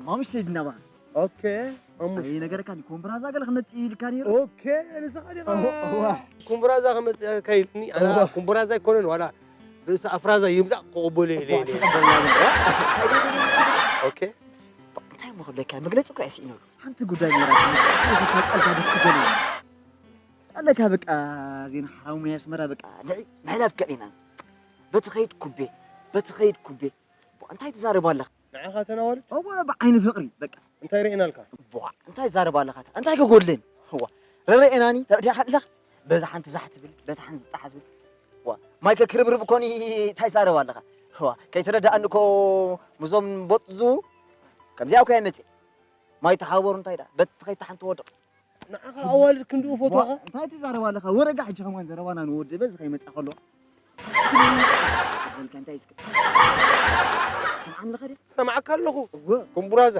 ማሙሽ ሰይድና በሃል። ኦኬ። ይህ ነገር ካን ኮምብራዛ ገለ ክመጽእ ኢልካ ነይሩ። ኦኬ። ንስኻ ዲኻ እዋ። ኩምብራዛ ከመፅእካ ኢልኒ ኣነ ኩምብራዛ ኣይኮነን ዋላ ርእሲ ኣፍራዛ ይምፃእ ክቕበሎ ኢለ ኢለ ተቐበልና። ኦኬ እንታይ እሞ ክብለካ መግለፂ እኮ ያስኢነሉ ሓንቲ ጉዳይ ነራ ተሰቀልካ ደስ ትገለ ኣለካ በቃ ዜና ሓራሙ ናይ ኣስመራ በቃ ድዒ ምሕላፍ ከሊና በቲ ኸይድ ኩቤ በቲ ኸይድ ኩቤ እንታይ ትዛረቡ ኣለኻ ንዓኻ ተናዋልድ እወ ብዓይኒ ፍቕሪ በቃ እንታይ ርኢናልካ ቧ እንታይ ትዛረቡ ኣለኻ እንታይ ከጎድልን እዋ ረረኤናኒ ተረዲኻ ኣለኻ በዛ ሓንቲ ዛሕ ትብል በታ ሓንቲ ዝጣሕ ትብል ዋ ማይ ከክርብርብ እኮ እንታይ ትዛረቡ ኣለኻ ዋ ከይተረዳእኒ እኮ ምዞም ቦጥ ዝዙሩ ከምዚኣ እኮ ኣይመፅእ ማይ ተሓበሩ እንታይ ዳ በቲ ኸይታ ሓንቲ ወድቕ ንዓኻ ኣዋልድ ክንድኡ ፈትዋኻ እንታይ ትዛረብ ኣለኻ ወረጋ ሕጂ ከማን ዘረባና ንወዲ በዚ ከይመፅእ ከሎ በልካ እንታይ እስከ ስምዓኒ ለኸ ሰማዓካ ኣለኹ እወ ኩምቡራዛ